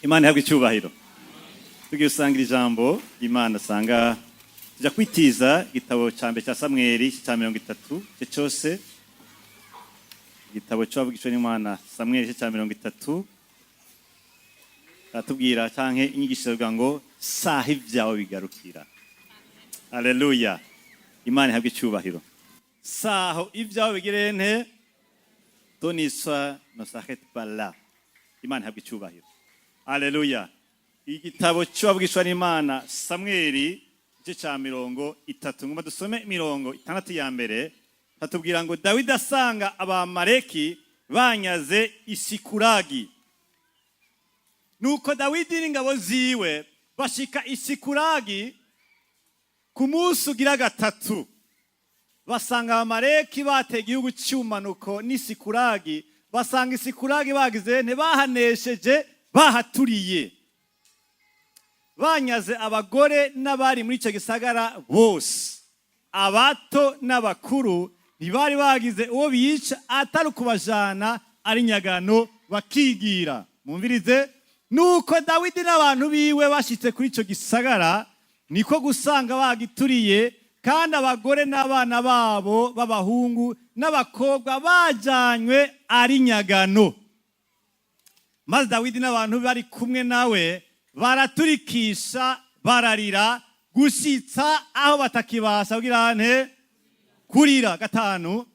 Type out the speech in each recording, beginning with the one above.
Imana ihabwe icyubahiro. Tugiye usanga ijambo ry'Imana, asanga tujya kwitiza igitabo cya mbere cya Samweli cya 30 cye cyose. Igitabo cy'uwavugishwe n'Imana Samweli cya 30 aratubwira, canke inyigisho ivuga ngo saha ibyawe bigarukira. Haleluya, Imana ihabwe icyubahiro. Saho ibyawe bigire nte? Ton histoire ne s'arrête pas là. Imana ihabwe icyubahiro. Haleluya. Igitabo cy'uwavugishwa n'Imana Samweli, igice cya 30, ngoma dusome imirongo 6 ya mbere. Hatubwira ngo Dawidi asanga Abamaleki banyaze Isikuragi. Nuko Dawidi n'ingabo ziwe bashika Isikuragi ku munsi ugira gatatu, basanga Abamaleki bateye igihugu cy'umanuko n'Isikuragi. Basanga Isikuragi bagize ntibahanesheje, bahaturiye, banyaze abagore n'abari muri icyo gisagara bose, abato n'abakuru. Ntibari bagize uwo bica atari ukubajana ari nyagano bakigira. Mumvirize. Nuko Dawidi n'abantu biwe bashitse kuri icyo gisagara, niko gusanga bagituriye, kandi abagore n'abana babo b'abahungu n'abakobwa bajanywe ari nyagano. Maze Dawidi n'abantu bari kumwe nawe baraturikisha, bararira gushitsa aho batakibasha kugira nte? Kurira. 5.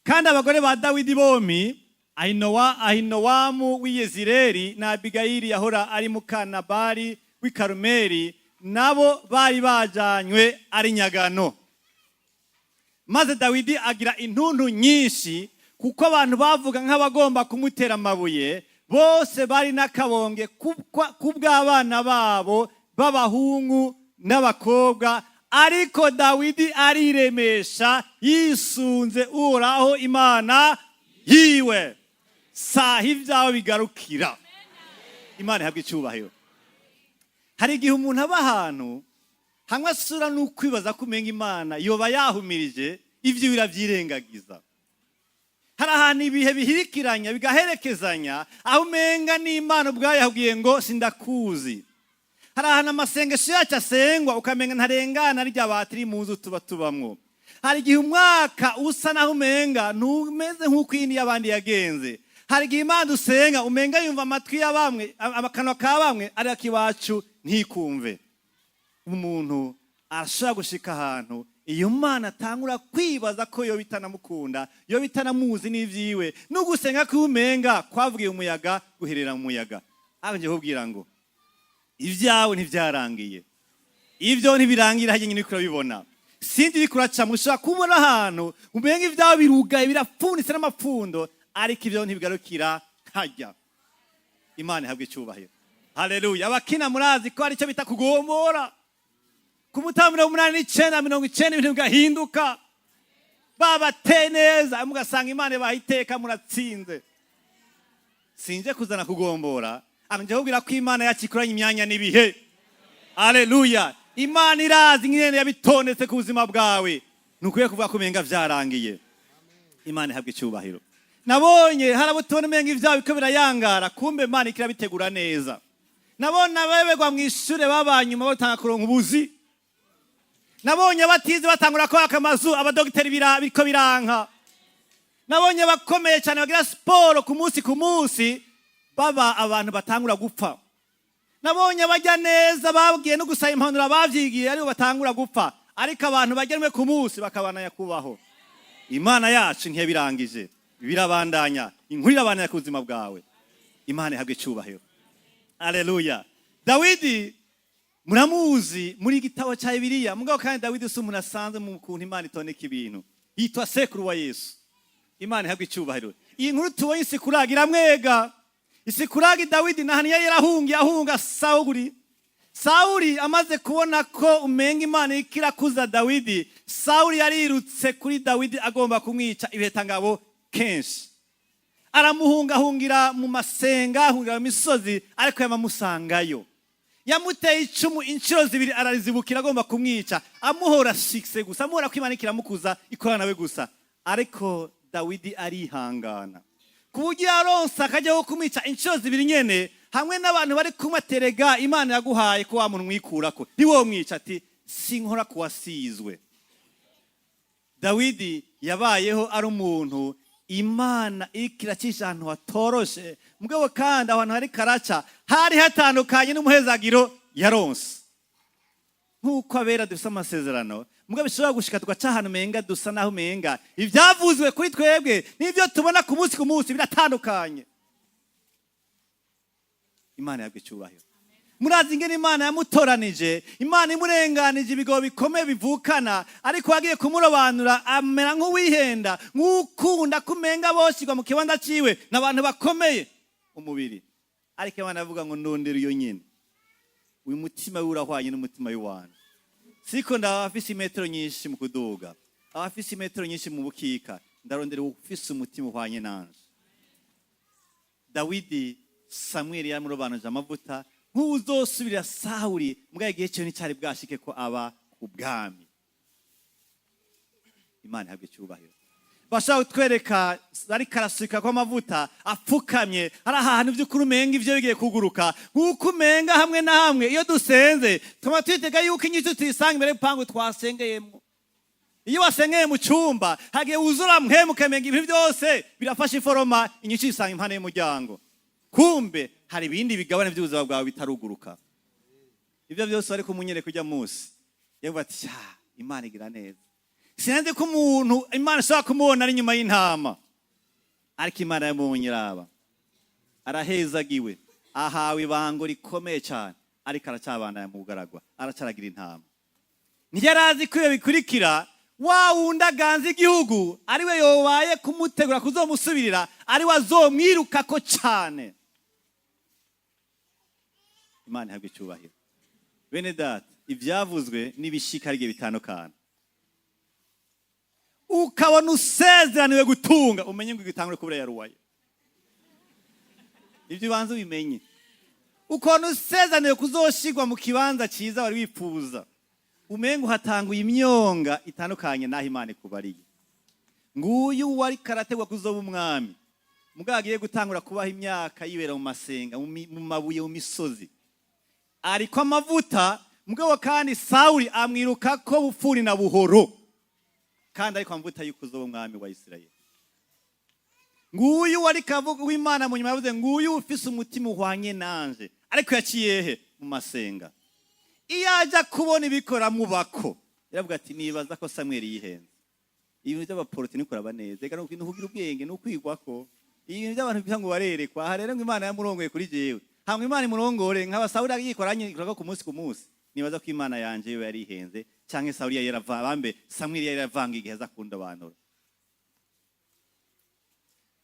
Kandi abagore ba Dawidi bombi, Ahinowamu w'i Yezireli na Abigayili yahora ari muka Nabali w'i Karumeli, nabo bari bajanywe ari nyagano. Maze Dawidi agira intuntu nyinshi, kuko abantu bavuga nk'abagomba kumutera amabuye. Bose bari n'akabonge kubw'abana babo b'abahungu n'abakobwa. Ariko Dawidi ariremesha yisunze Uhoraho Imana yiwe. Saha ibyawe bigarukira. Imana ihabwa icyubahiro. Hari igihe umuntu aba ahantu hamwe asura n'ukwibaza ko umenga Imana yoba yahumirije, ibyo birabyirengagiza. Hari ahantu ibihe bihirikiranya, bigaherekezanya, aho umenga n'Imana ubwayo yabwiye ngo sindakuzi. Hari ahantu amasengesho yacu asengwa ukamenga ntarengana rya batiri mu nzu tuba tubamwo. Hari igihe umwaka usa naho umenga ntumeze nk'uko iyindi y'abandi yagenze. Hari igihe Imana usenga umenga yumva amatwi ya bamwe, akanwa ka bamwe, ariko akiwacu ntikumve. Umuntu arashobora gushika ahantu iyo Mana atangura kwibaza ko yo bitanamukunda, yo bitanamuzi n'ivyiwe, n'ugusenga k'umenga kwavugiye umuyaga, guherera mu muyaga. Aho kubwira ngo ibyawe ntibyarangiye, ibyo ntibirangira hajya nyine, urabibona sindi biriko uracamo. Ushobora kubona ahantu umenga ibyawe birugaye, birapfunditse n'amapfundo, ariko ibyo ntibigarukira hajya. Imana ihabwa icyubahiro. Haleluya. Abakina murazi ko hari icyo bita kugombora. Ku mutama 89, 90, ibintu bigahinduka, babateye neza, mugasanga Imana ibaha iteka, muratsinze. Sinje kuzana kugombora, nje kubwira ko Imana yacu ikoranye imyanya n'ibihe. Aleluya. Imana irazi ingene yabitondetse ku buzima bwawe. Ntukwiye kuvuga ko umenga vyarangiye. Imana ihabwa icyubahiro. Nabonye hari abo tubona umenga ibyawe biko birayangara, kumbe Imana ikirabitegura neza. Nabonye abayoberwa mu ishure babanyuma batanga kuronka ubuzi. Nabonye abatize batangura kwaka amazu, abadogiteri biriko biranka. Nabonye abakomeye cyane bagira siporo ku munsi ku munsi baba abantu batangura gupfa. Nabonye abajya neza, babwiye no gusaba impanuro abavyigiye, aribo batangura gupfa, ariko abantu bagenwe ku munsi bakabandanya kubaho. Imana yacu ntiyabirangije, birabandanya, inkuru irabandanya ku buzima bwawe. Imana ihabwe icyubahiro. Aleluya. Dawidi muramuzi muri gitabo cya Bibiliya. Mugabo kandi Dawidi si umuntu asanzwe mu kuntu Imana itondeka ibintu. Yitwa sekuru wa Yesu. Imana ihabwe icyubahiro. Iyi nkuru tubonye Isikuraga iramwega. Isikuraga Dawidi nahantu yari yarahungiye, ahunga Sawuli. Sawuli amaze kubona ko umenga Imana iriko irakuza Dawidi, Sawuli yarirutse kuri Dawidi agomba kumwica ibihetangabo kenshi. Aramuhungahungira mu masenga, ahungira mu misozi, ariko yamamusangayo. Yamuteye icumu inshuro zibiri, ararizibukira agomba kumwica, amuhora shikse gusa, amuhora ko Imana ikiramukuza, ikorana nawe gusa. Ariko Dawidi arihangana ku buryo yaronse akajya ko kumwica inshuro zibiri nyene. Hamwe n'abantu bari kumwe, aterega Imana yaguhaye ko wa muntu mwikurako ntiwomwica, ati sinkora kuwasizwe. Dawidi yabayeho ari umuntu Imana iriko iracisha ahantu hatoroshe, mugabo kandi ahantu hari karaca hari hatandukanye n'umuhezagiro yaronse. Nk'uko abera dufise amasezerano, mugabo bishobora gushika tugaca ahantu umenga dusa naho umenga ivyavuzwe kuri twebwe n'ivyo tubona ku munsi ku munsi biratandukanye. Imana yabwe icyubahiro. Murazi ingene Imana yamutoranije, Imana imurenganije ibigobo bikomeye bivukana, ariko agiye kumurobanura amera nk'uwihenda, nk'ukunda kumenga boshirwa mu kibanza ciwe n'abantu bakomeye umubiri. Ariko Imana avuga ngo ndondera iyo nyene, uyu mutima wiwe urahwanye n'umutima w'iwanyu. Siko ndaba afise imetero nyinshi mu kuduga, aba afise imetero nyinshi mu bukika, ndarondera ufise umutima uhwanye nanje. Dawidi, Samweli yaramurobanuje amavuta nk'uzosubira Sawuli, mbwa igihe cyo nticyari bwashike ko aba ubwami. Imana ihabwe icyubahiro. Bashaka kutwereka ariko arasuka ko amavuta apfukamye, hari ahantu by'ukuri umenga ivyo bigiye kuguruka, nk'uko umenga hamwe na hamwe iyo dusenze tuba twitega yuko inyishu tuyisanga imbere y'urupangu twasengeyemo. Iyo wasengeye mu cyumba hagiye wuzura mpwemu, ukamenga ibintu byose birafashe iforoma, inyishu uyisanga impande y'umuryango. Kumbe hari ibindi bigabane by'ubuzima bwawe bitaruguruka. Ibyo byose ariko umunyereka ujya munsi yavuga ati: "Sha, Imana igira neza. Sinzi ko umuntu Imana ishobora kumubona ari inyuma y'intama, ariko Imana yamubonye iraba arahezagiwe, ahawe ibango rikomeye cyane, ariko aracyabandanya mu bugaragwa, aracaragira intama." Ntiyari azi ko iyo bikurikira wa wundi aganza igihugu ariwe yobaye kumutegura kuzomusubirira, ariwe azomwirukako cyane. Imana ihabwe icyubahiro. Bene data, ibyavuzwe n'ibishika ari bitandukana. Ukabona usezeraniwe gutunga, umenye ngo igitangure kubura yaruwaye, ibyo ubanza ubimenye. Ukabona usezeraniwe kuzoshigwa mu kibanza cyiza wari wifuza, umenga uhatanguye imyonga itandukanye n'aho Imana ikubariye. Nguyu wari karategwa kuzoba umwami, mugabo agiye gutangura kubaho imyaka yibera mu masenga, mu mabuye, mu misozi, ariko amavuta. Mugabo kandi Sawuli amwiruka ko bufuni na buhoro, kandi ariko amavuta y'uko uzoba umwami wa Isirayeli. Nguyu wari kavuga w'Imana mu nyuma yavuze: "Nguyu ufise umutima uhwanye nanje." Ariko yaciye he? Mu masenga. Iyo ajya kubona ibikora mubako, yaravuga ati: "Nibaza ko Samweli yihenze. Ibintu by'abaporoti ni kuraba neza, reka ni ukugira ubwenge, ni ukwigwa ko ibintu by'abantu bisa ngo barerekwa." Aha rero ngo Imana yamurongoye kuri jewe, hanyuma Imana imurongore nkaba Sawuli yikora anyikora ku munsi ku munsi. Nibaza ko Imana yanje yo yarihenze, canke Sawuli yari yarava bambe, Samweli yari yaravanga igihe aza kundobanura.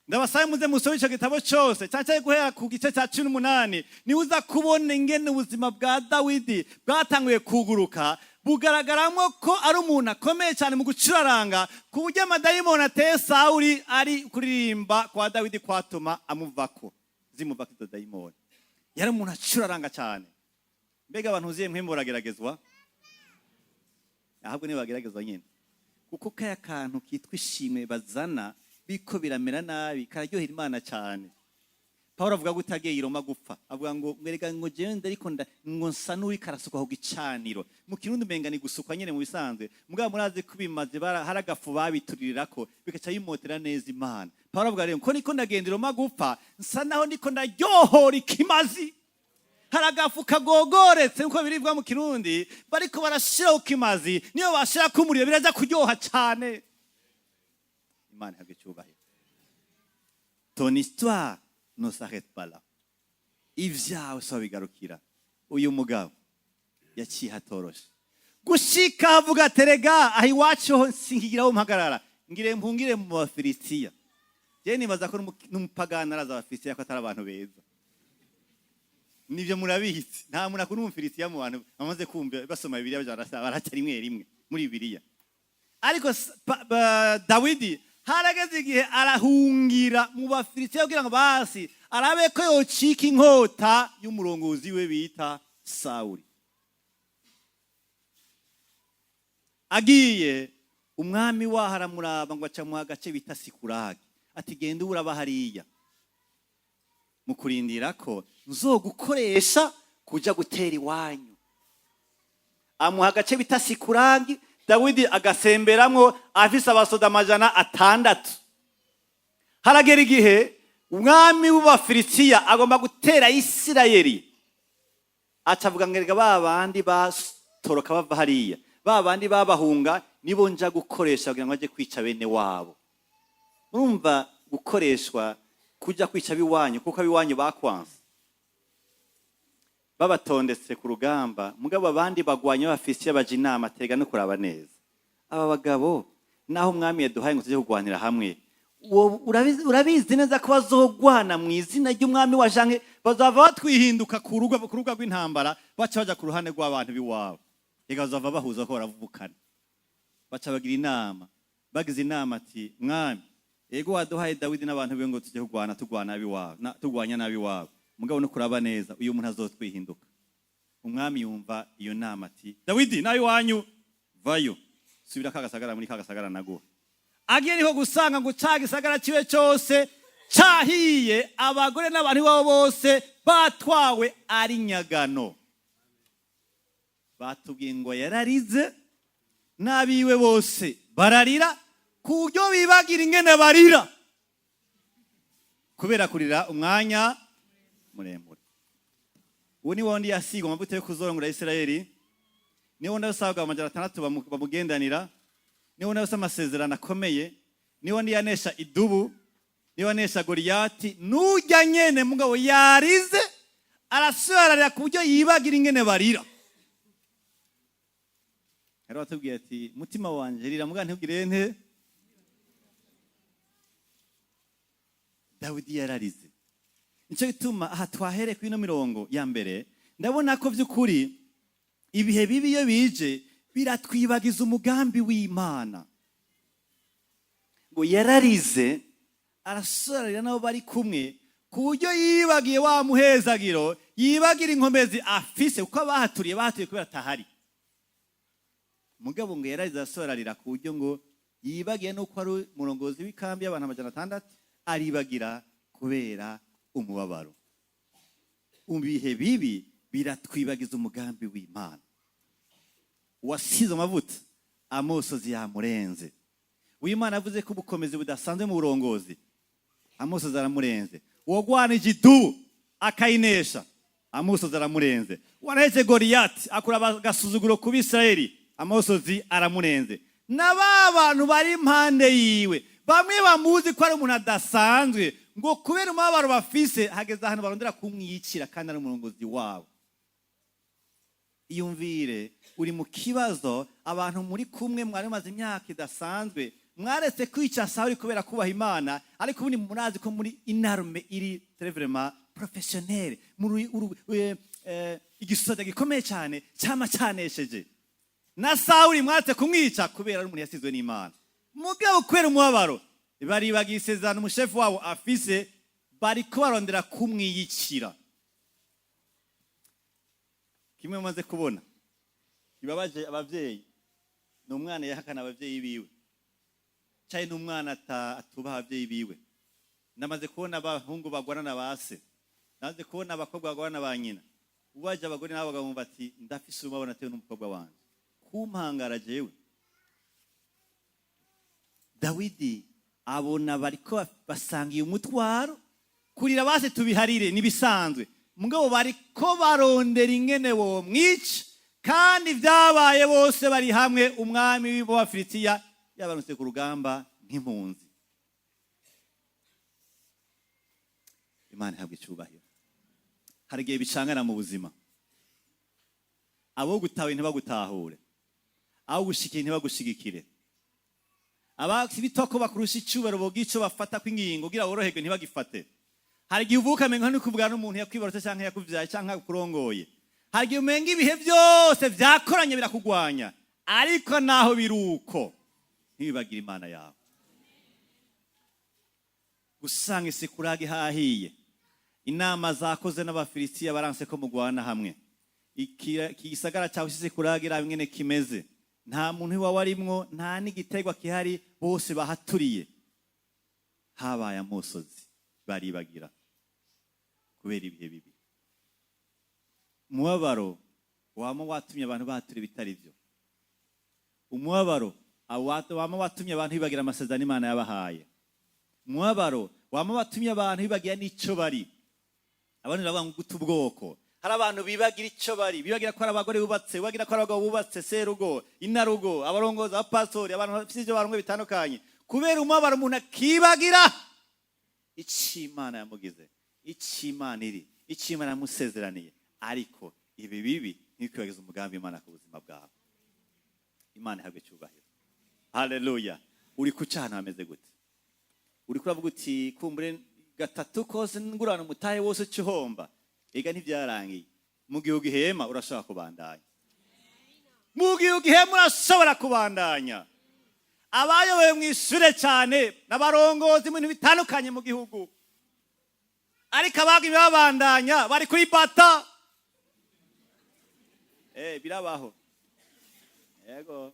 Ndabasabe muze musome ico gitabo cose, cyane guhera ku gice cya 18, niwe uza kubona ingene ubuzima bwa Dawidi bwatanguye kuguruka, bugaragaramwo ko ari umuntu akomeye cyane mu gucuraranga, ku buryo amadayimoni ateye Sawuli ari kuririmba kwa Dawidi kwatuma amuvako, zimuvako izo dayimoni. Yari umuntu acuraranga cyane. Mbega abantu uziye mwe murageragezwa? Ahubwo niba bageragezwa nyine, kuko kaya kantu kitwa ishimwe bazana biko biramera nabi kararyohera Imana cyane. Paul avuga gute agiye i Roma gupfa? Avuga ngo mwereka ngo jewe ariko ngo nsa n'uri karasukwa ku gicaniro. Mu Kirundi umenga ni gusukwa nyene mu bisanzwe, mugabo murazi ko bimaze hari agafu babiturirako bigaca bimotera neza Imana. Paul avuga rero ko niko ndagenda i Roma gupfa, nsa naho ndiko ndaryohora ikimazi. Hari agafu kagogoretse, nkuko biribwa mu Kirundi, bariko barashiraho kimazi, niyo bashirako umuriro biraza kuryoha cyane. Imana ihabwe icyubahiro. Ton histoire ne s'arrête pas là. Ivyawe so bigarukira. Uyu mugabo yaciye hatoroshe gushika avuga aterega aho iwacu ho sinkigiraho mpagarara, ngire mpungire mu Bafilisitiya. Je nibaza ko n'umupagani araza Abafilisitiya ko atari abantu beza. Nivyo murabizi, nta muntu akunda Umufilisitiya mu bantu bamaze kumva basoma Bibiliya, baraca rimwe rimwe muri Bibiliya. Ariko Dawidi harageze igihe arahungira mu Bafilisitiya kugira ngo basi arabe ko yocika inkota y'umurongozi we bita Sawuli. Agiye, umwami waho aramuraba ngo aca mu agace bita Sikuragi, ati: "Genda uraba hariya." Mu kurindira ko Nzogukoresha kuja gutera iwanyu. Amuha agace bita Sikurangi. Dawidi agasemberamwo afise abasoda 600. Haragera igihe umwami w'Abafilisitiya agomba gutera Isirayeli, aca avuga ngo: "Erega ba bandi batoroka bava hariya, ba bandi babahunga, nibo nja gukoresha kugira ngo bajye kwica bene wabo." Urumva gukoreshwa kujya kwica ab'iwanyu kuko ab'iwanyu bakwanse, babatondetse ku rugamba. Mugabo abandi bagwanya b'Abafilisitiya baja inama, tega no kuraba neza aba bagabo, naho umwami yaduhaye ngo tujye kurwanira hamwe. Urabizi neza ko bazogwana mu izina ry'umwami wa janke, bazava batwihinduka ku rubuga rw'intambara, baca baja ku ruhande rw'abantu b'iwabo. Reka bazava bahuza ko baravukana. Baca bagira inama. Bagize inama ati: "Mwami, ego waduhaye Dawidi n'abantu be ngo tujye kurwana, turwana ab'iwabo, turwanya n'ab'iwabo. Mugabo no kuraba neza, uyu muntu azotwihinduka." Umwami yumva iyo nama ati: "Dawidi n'ab'iwanyu, vayo, subira kagasagara, muri kagasagara naguha." Agiye niho gusanga ngo ca gisagara ciwe cyose cahiye, abagore n'abantu iwabo bose batwawe ari nyagano. Batubwiye ngo yararize n'abiwe bose bararira, ku buryo bibagira ingene barira kubera kurira umwanya muremure. Uwo ni wundi yasigwa amavuta yo kuzorongora Isirayeli, ni wundi asabwa 600 bamugendanira, ni wundi afise amasezerano akomeye, ni wundi yanesha idubu, ni wanesha Goliyati. Nujya nyene, mugabo yarize, arasubira ku buryo yibagira ingene barira. Rero batubwiye ati: "Mutima wanje, rira, muga ntugire nte." Dawidi yararize. Nicyo gituma aha twahereye kuri ino mirongo ya mbere, ndabona ko by'ukuri ibihe bibi iyo bije biratwibagiza umugambi w'Imana. Ngo yararize, arasorarira n'abo bari kumwe, ku buryo yibagiye wa muhezagiro, yibagira inkomezi afise, kuko abahaturiye bahaturiye kubera atahari. Mugabo ngo yararize, arasorarira ku buryo ngo yibagiye nuko ari umurongozi w'ikambi y'abantu 600, aribagira kubera umubabaro. Mu bihe bibi biratwibagiza umugambi w'Imana. Uwasize amavuta, amosozi yamurenze. Uwimana avuze ko ubukomezi budasanzwe mu burongozi, amosozi aramurenze. Uwagwanije idubu akayinesha, amosozi aramurenze. Warahetse Goliyati akura agasuzuguro ku Bisirayeli, amosozi aramurenze. Na ba bantu bari impande yiwe, bamwe bamuzi ko ari umuntu adasanzwe, ngo kubera umubabaro bafise hageze ahantu barondera kumwicira kandi ari umurongozi wabo. Iyumvire uri mu kibazo, abantu muri kumwe mwari mumaze imyaka idasanzwe, mwaretse kwica Sawuli kubera kubaha Imana, ariko ubundi murazi ko muri une armée iri très vraiment professionnelle, muri igisoda gikomeye cyane cyama cyanesheje. Na Sawuli mwaretse kumwica kubera ari umuntu yasizwe n'Imana. Mugabo kubera umubabaro baribagiye isezerano umushefu wabo afise, bariko barondera kumwiyicira. Kimwe mumaze kubona kibabaje abavyeyi ni umwana yahakana abavyeyi biwe, cyane n'umwana atubaha abavyeyi biwe. Ndamaze kubona abahungu bagwana na ba se, ndamaze kubona abakobwa bagwana na ba nyina. Ubaje abagore n'abagabo bati: "Ndafise umubabaro natewe n'umukobwa wanje kumpangara jewe." Dawidi abona bariko basangiye umutwaro. Kurira base tubiharire nibisanzwe, mugabo bariko barondera ingene bomwica, kandi vyabaye bose bari hamwe, umwami w'Abafilisitiya yabarunse ku rugamba nk'impunzi. Imana ihabwa icubahiro. Hari igihe bicangana mu buzima, abo gutawe ntibagutahure, abo gushikiye ntibagushigikire, abitwa ko bakurusha icubahiro bogira ico bafata kw'ingingo kugira woroherwe ntibagifate. Hari igihe uvuka umenga ntikuvugana n'umuntu yakwibarutse canke yakuvyaye canke akurongoye. Hari igihe umenga ibihe byose vyakoranye birakugwanya, ariko naho biri uko ntibibagire Imana yawe. Gusanga Isikurage hahiye, inama zakoze n'Abafilisitiya baranse ko mugwana hamwe. Iki gisagara cyawe Isikurage, raba ingene kimeze, nta muntu iwawe arimwo, nta n'igiterwa gihari, bose bahaturiye. Habaye amosozi, baribagira kubera ibihe bibi. Umubabaro wama watumye abantu batura ibitari byo. Umubabaro wama watumye abantu bibagira amasezerano Imana yabahaye. Umubabaro wama watumye abantu bibagira n'ico bari. Abandi baravuga ngo guta ubwoko. Hari abantu bibagira ico bari, bibagira ko ari abagore bubatse, bibagira ko ari abagabo bubatse, serugo, inarugo, abarongozi, abapastori, abantu bafite ivyo barongo bitandukanye. Kubera umubabaro umuntu akibagira ico Imana yamugize, ico Imana iri, ico Imana yamusezeraniye. Ariko ibi bibi ntibikwibagize umugambi Imana ku buzima bwawe. Imana ihabwe icyubahiro. Haleluya! Uri ku cana hameze gute? Uri kuravuga uti kumbure gatatu kose ngurana umutahe wose ucihomba. Ega ntibyarangiye. Mu gihe ugihema urashobora kubandanya. Mu gihe ugihema urashobora kubandanya. Abayoboye mu ishure cyane n'abarongozi mu bintu bitandukanye mu gihugu, ariko abagumye babandanya bari kuri bata. Birabaho. Yego,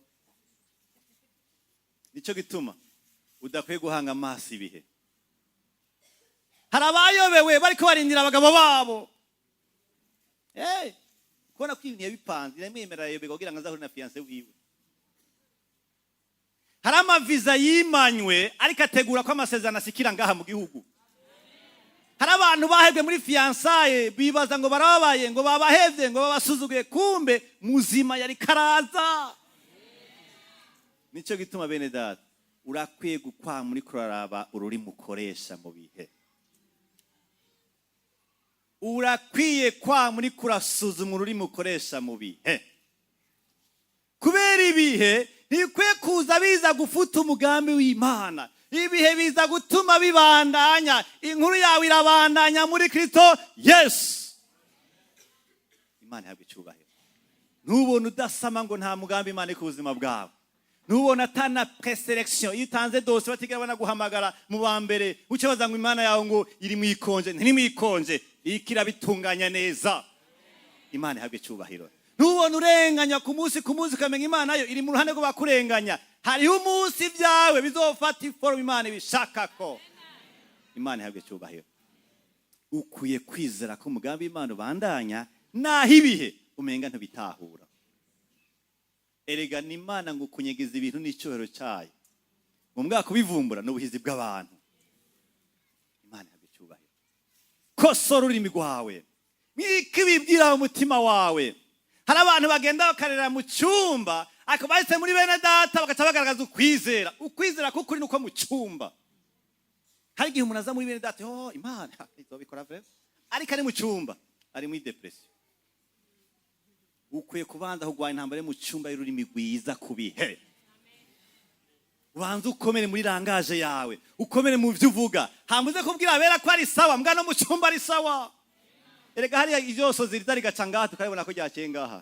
nicyo gituma udakwiye guhanga amaso ibihe. Hari abayobewe bariko barindira abagabo babo. Kubona ko ibintu yabipanze, iramwemerera ayoberwa kugira ngo azahure na fiancé wiwe. Hari amaviza yimanywe ariko ategura ko amasezerano asikira ngaha mu gihugu. Hari abantu bahebwe muri fiançailles, bibaza ngo barababaye, ngo babahevye, ngo babasuzuguye, kumbe muzima yari karaza. Nicyo gituma, bene data, urakwiye gukwama muri kuraraba ururimi ukoresha mu bihe. Urakwiye kwama uri kurasuzuma ururimi ukoresha mu bihe, kubera ibihe ntibikwiye kuza biza gufuta umugambi w'Imana. Ibihe biza gutuma bibandanya. Inkuru yawe irabandanya muri Kristo Yesu. Imana ihabwa icyubahiro. Ntubone udasama ngo nta mugambi Imana iri ku buzima bwawe. Ntubone atana présélection. Iyo utanze dossier batigera banaguhamagara mu ba mbere, uce baza ngo Imana yawe ngo iri mu ikonje. Ntiri mu ikonje, iriko irabitunganya neza. Imana ihabwa icyubahiro. Ntubone urenganya ku munsi ku munsi, ukamenya Imana yo iri mu ruhande rw'abakurenganya. Hariho umunsi ibyawe bizofata i forme Imana ibishakako. Imana ihabwa icyubahiro. Ukwiye kwizera ko umugambi w'Imana ubandanya naho ibihe umenga ntubitahura. Erega ni Imana ngo kunyegeza ibintu n'icyubahiro cyayo, ngo mbwa kubivumbura ni ubuhizi bw'abantu. Imana ihabwa icyubahiro. Kosora ururimi rwawe, mwike ibibwira mu mutima wawe. Hari abantu bagenda bakarera mu cyumba, ariko bahise muri bene data bagaca bagaragaza ukwizera. Ukwizera k'ukuri ni uko mu cyumba. Hari igihe umuntu aza muri bene data, oh, Imana izobikora vraiment, ariko ari mu cyumba ari muri dépression. Ukwiye kubanza kurwanya intambara yo mu cyumba y'ururimi rwiza ku bihe. Ubanza ukomere muri langage yawe, ukomere mu byo uvuga, hambuze kubwira abera ko ari sawa, mbwa no mu cyumba ari sawa. Erega hariya iryosozi riza rigaca ngaha, tukabibona ko ryakeye ngaha,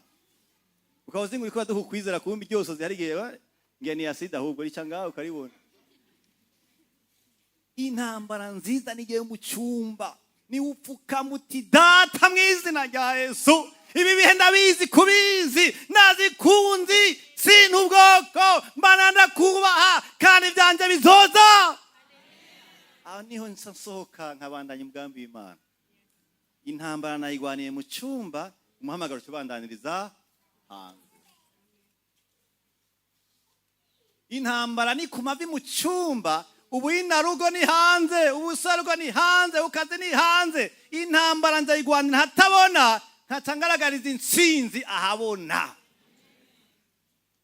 ukaba uzi ngo uriko uraduha ukwizera, kumbe iryosozi hari igihe ngiye ni acide, ahubwo rica ngaha ukaribona. Intambara nziza nigiye mu cyumba, niwe upfukama uti: "Data, mu izina rya Yesu, ibi bihe ndabizi kubizi nazikunzi sinta ubwoko mbana, ndakubaha kandi ibyanjye bizoza." Aho niho nsa nsohoka nkabandanya umugambi w'Imana. Intambara nayigwaniye mu cyumba, umuhamagaro ucubandaniriza hanze. Intambara ni ku mavi mu cyumba, ubu inarugo ni hanze, ubusarugo ni hanze, ukazi ni hanze. Intambara nzayigwanira hatabona, nkaca ngaragariza intsinzi ahabona.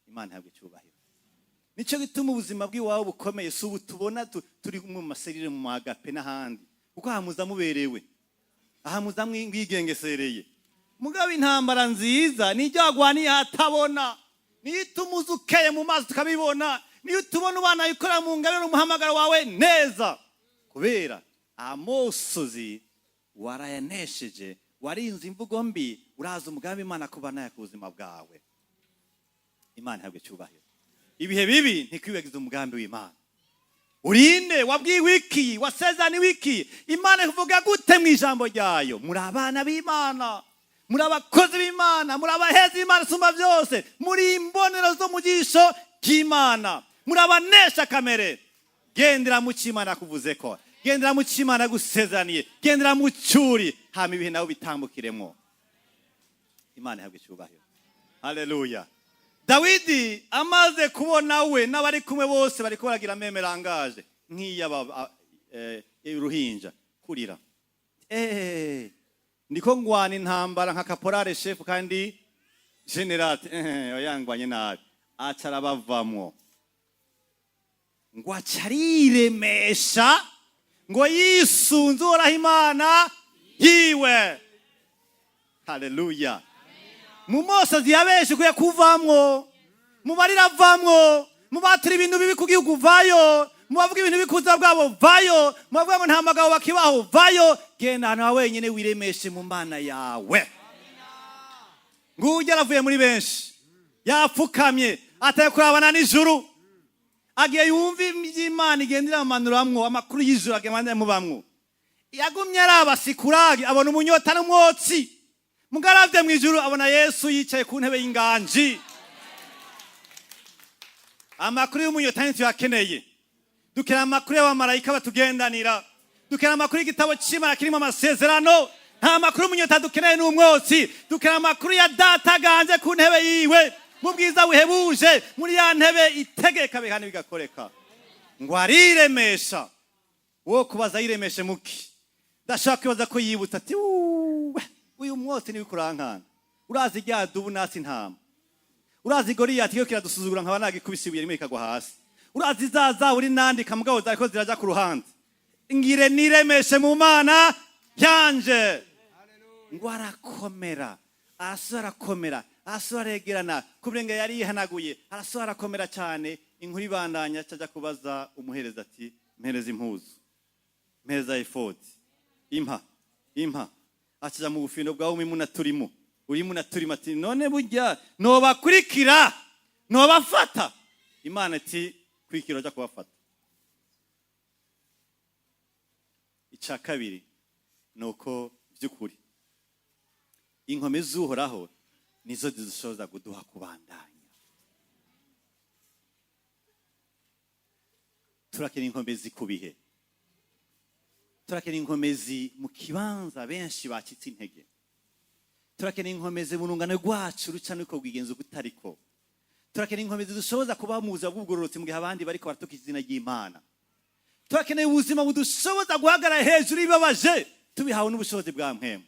Imana ihabwa icyubahiro. Nicyo gituma ubuzima bw'iwawe bukomeye si ubu tubona turi mu ma cellules, mu magape n'ahandi, kuko aha muza muberewe, aha muza mwigengesereye. Mugabo intambara nziza nijyo wagwaniye ahatabona, niyo ituma uza ukeye mu maso tukabibona, niyo utubona ubana ikorera mu ngabire umuhamagaro wawe neza, kubera amosozi warayanesheje, warinze imvugo mbi, uraza umugambi Imana kuba nayo ku buzima bwawe. Imana ihabwe icyubahiro. Ibihe bibi ntikwibagize umugambi w'Imana. Urinde wabwiwe iki? Wasezeraniwe iki? Imana ivuga gute mu ijambo ryayo? Muri abana b'Imana, muri abakozi b'Imana, muri abahezi b'Imana isumba byose, muri imbonero zo mu jisho ry'Imana, muri abanesha kamere. Gendera mu cy'Imana kuvuze ko, gendera mu cy'Imana gusezeraniye, gendera mu cyuri, hama ibihe nawe bitambukiremo. Imana ihabwe icyubahiro. Haleluya. Dawidi amaze kubona we n'abari kumwe bose bariko baragira même langage nk'iy'aba uruhinja kurira. Ndiko ngwana intambara nka caporal chef kandi général, yangwanye nabi, aca arabavamwo, ngo aca ariremesha, ngo yisunze Uhoraho Imana yiwe. Haleluya. Mu mosozi ya benshi ukwiye kuvamwo, mu barira avamwo, mu batura ibintu bibi ku gihugu vayo, mu bavuga ibintu bikuza bwabo vayo, mu bavuga ngo nta magabo bakibaho vayo. Genda ahantu ha wenyine, wiremeshe mu Mana yawe. Ngujya aravuye muri benshi, yapfukamye, ataye kurabana n'ijuru, agiye yumva iby'Imana igenda iramanuramwo amakuru y'ijuru, agenda mubamwo. Yagumye araba Sikuragi, abona umunyota n'umwotsi. Mugaravye mu ijuru, abona Yesu yicaye ku ntebe y'inganji. Amakuru y'umunyota ntituyakeneye. Dukeneye amakuru y'abamarayika batugendanira, dukeneye amakuru y'igitabo c'Imana kirimo amasezerano. Nta makuru y'umunyota dukeneye n'umwotsi. Dukeneye amakuru ya Data ganje ku ntebe yiwe mu bwiza buhebuje, muri ya ntebe itegeka bihana bigakoreka. Ngo ariremesha. Wo kubaza, yiremeshe muki? Ndashaka kwibaza ko yibutse ati: "Uwe, uyu mwotsi niwe kurankana, urazi rya dubu nasi intama, urazi Goliyati iyo kiradusuzugura nkaba nagikubise ibuye rimwe ikagwa hasi, urazi za zaburi nandika mugabo zariko ziraja ku ruhande, ngire niremeshe mu Mana yanje." Ngo arakomera, arasubira arakomera, arasubira aregerana kubirenga yari yihanaguye, arasubira arakomera cyane. Inkuru ibandanya, aca kubaza umuhereza ati: "Mpereza impuzu, mpereza efodi, impa, impa." Acaja mu bufindo bwa Umimu na turimo, urimo na turimo, ati: "None burya nobakurikira, nobafata?" Imana iti: "Kurikira, uja kubafata." Icya kabiri ni uko by'ukuri inkome z'Uhoraho nizo zidushoboza kuduha kubandanya. Turakeneye inkomezi ku bihe, turakeneye inkomezi mu kibanza benshi bacitse intege, turakeneye inkomezi mu rungano rwacu ruca nuko rwigenza ugutariko, turakeneye inkomezi dushoboza kuba mu buzima bw'ubugororotsi mu gihe abandi bariko baratuka izina ry'Imana. Turakeneye ubuzima budushoboza guhagarara hejuru y'ibibabaje, tubihawe n'ubushobozi bwa Mpwemu.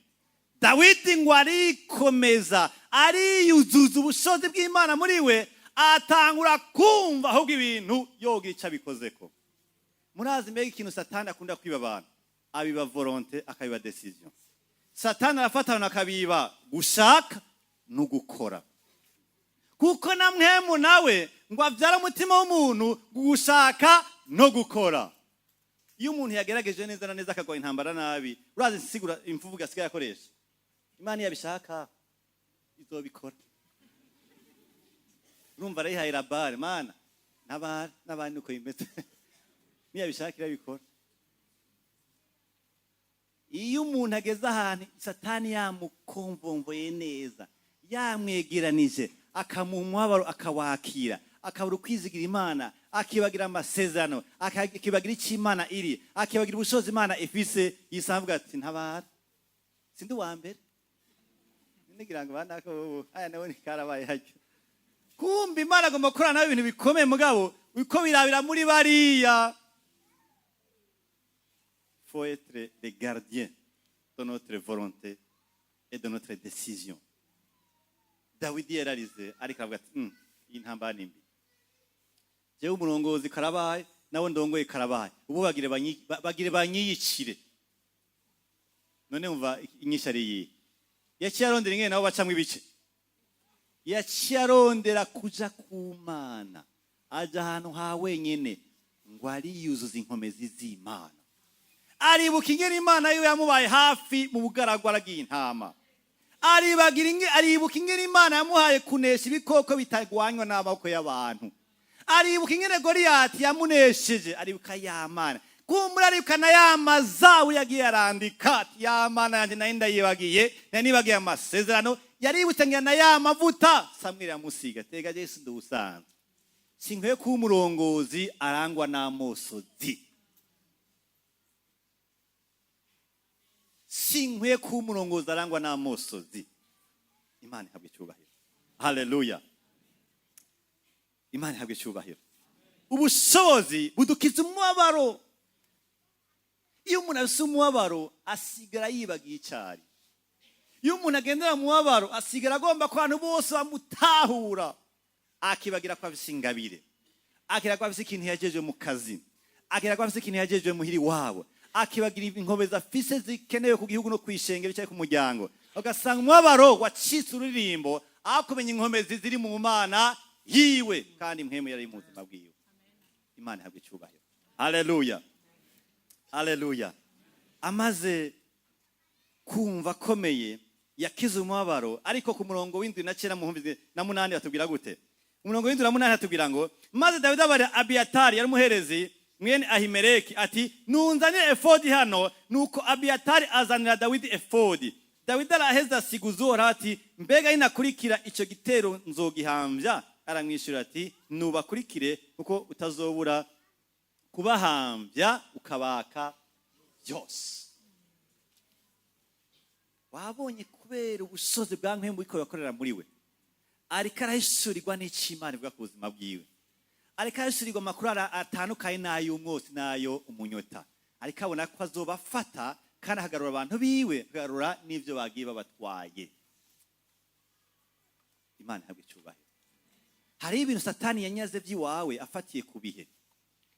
Dawidi ngo arikomeza, ariyuzuza ubushobozi bw'Imana muri we, atangura kumva ahubwo ibintu yogica bikozeko. Murazi mbega ikintu Satani akunda kwiba abantu? Abiba volonté, akabiba décision. Satani arafata abantu akabiba gushaka no gukora, kuko na Mpwemu nawe ngo abyara umutima w'umuntu gushaka no gukora. Iyo umuntu yagerageje neza na neza akagwa intambara nabi, urazi insigura imvugo asigaye akoresha? "Imana yabishaka izobikora." Urumva arayihaye rabare mana n'abari n'abandi uko bimeze, niyabishaka irabikora. Iyo umuntu ageze ahantu Satani yamukomvomvoye neza, yamwegeranije, akamuha umubabaro, akawakira, akabura ukwizigira Imana, akibagira amasezerano, akibagira icyo Imana iri, akibagira ubushobozi Imana ifise, yisanzwe ati: "Ntabara, sindi uwa mbere." Nigira ngo banako aya nawe karabaye hajya kumva Imana agomba gukorana nawe ibintu bikomeye, mugabo uko birabira muri bariya. Faut être les gardiens de notre volonté et de notre décision. Dawidi yararize, ariko aravuga ati: Iyi ntambara ni mbi, jewe umurongozi karabaye, nawe ndongoye karabaye, ubu bagire banyiyicire." None umva inyishu ari iyihe? Yaciye arondera ingene nabo bacamwo ibice. Yaciye arondera kuja ku Mana, aja ahantu ha wenyene, ngo ariyuzuza inkomezi z'Imana. Aribuka ingene Imana yiwe yamubaye hafi mu bugaragwa aragiye intama. Aribuka ingene Imana yamuhaye kunesha ibikoko bitagwanywa n'amaboko y'abantu. Aribuka ingene Goliyati yamunesheje. Aribuka ya Mana kumbura, aribuka na ya mazabu yagiye arandika ati: "Ya Mana yanjye nari ndayibagiye, nari nibagiye amasezerano." Yaributse ngira na ya mavuta Samweli yamusiga. Tega Yesu ndubusanzwe sinkwiye kuba umurongozi arangwa n'amosozi, sinkwiye kuba umurongozi arangwa n'amosozi. Imana ihabwa icyubahiro. Haleluya! Imana ihabwa icyubahiro. Ubushobozi budukiza umubabaro. Iyo umuntu afise umubabaro, asigara yibagiye icari. Iyo umuntu agendera mu mubabaro, asigara agomba ko abantu bose bamutahura, akibagira ko afise ingabire, akibagira ko afise ikintu yagejeje mu kazi, akibagira ko afise ikintu yagejeje muhiri wabo, akibagira inkomezi afise zikenewe ku gihugu no kwishengero cyangwa ku muryango. Ugasanga umubabaro wacitse ururirimbo aho kumenya inkomezi ziri mu Mana yiwe, kandi Mpwemu yari mu buzima bwiwe. Imana ihabwa icyubahiro. Haleluya, haleluya! Amaze kumva akomeye, yakize umubabaro. Ariko ku murongo w'indwi na cyenda muhumbi na munani batubwira gute? Umurongo w'indwi na munani hatubwira ngo: "Maze Dawidi abarira Abiyatari yari umuherezi, mwene Ahimeleki, ati: 'Nunzanire efodi hano.' Nuko Abiyatari azanira Dawidi efodi. Dawidi araheza asiguza Uhoraho ati: 'Mbega ninakurikira icyo gitero, nzogihambya?' Aramwishyura ati: 'Nubakurikire, kuko utazobura kubahambya ukabaka byose.'" Wabonye, kubera ubushobozi bwa Mpwemu buriko burakorera muri we, ariko arahishurirwa n'icyo Imana ivuga ku buzima bwiwe, ariko arahishurirwa amakuru atandukanye n'ay'umwotsi n'ayo umunyota. Ariko abona ko azobafata kandi akagarura abantu biwe, akagarura n'ibyo bagiye babatwaye. Imana ihabwa icyubahiro. Hariho ibintu Satani yanyaze by'iwawe afatiye ku bihe.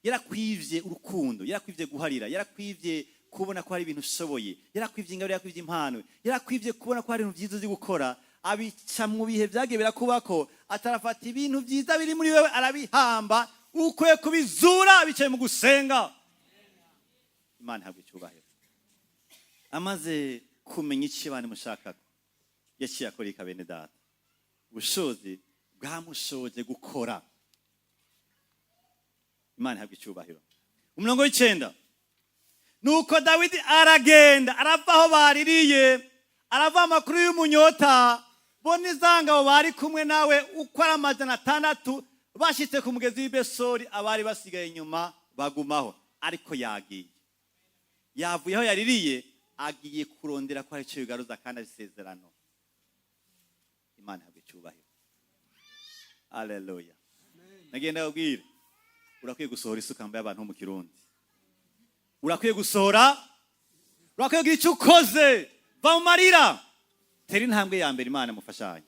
Yarakwivye urukundo, yarakwivye guharira, yarakwivye kubona ko hari ibintu ushoboye, yarakwivye ingabire, yarakwivye impano, yarakwivye kubona ko hari ibintu byiza uzi gukora. Abica mu bihe byagiye birakubako, atarafata ibintu byiza biri muri wewe arabihamba. Ukwiye kubizura bicaye mu gusenga. Imana ihabwa icyubahiro. Amaze kumenya icyo Imana imushakako, yaciye akora bene data. Ubushobozi bwamushoboje gukora. Imana ihabwa icyubahiro. Umurongo w'icenda: "Nuko Dawidi aragenda, arava aho baririye, arava amakuru y'umunyota, bo n'izangabo bari kumwe nawe uko ari 600. Bashitse ku mugezi w'Ibesori, abari basigaye inyuma bagumaho." Ariko yagiye, yavuye aho yaririye, agiye kurondera ko hari icyo bigaruza kandi ari isezerano. Imana ihabwa icyubahiro. Aleluya! Nagenda babwire, urakwiye gusohora isuka mbaye abantu bo mu Kirundi. Urakwiye gusohora, urakwiye kugira icyo ukoze. Va mu marira, tera intambwe ya mbere. Imana mufashanye.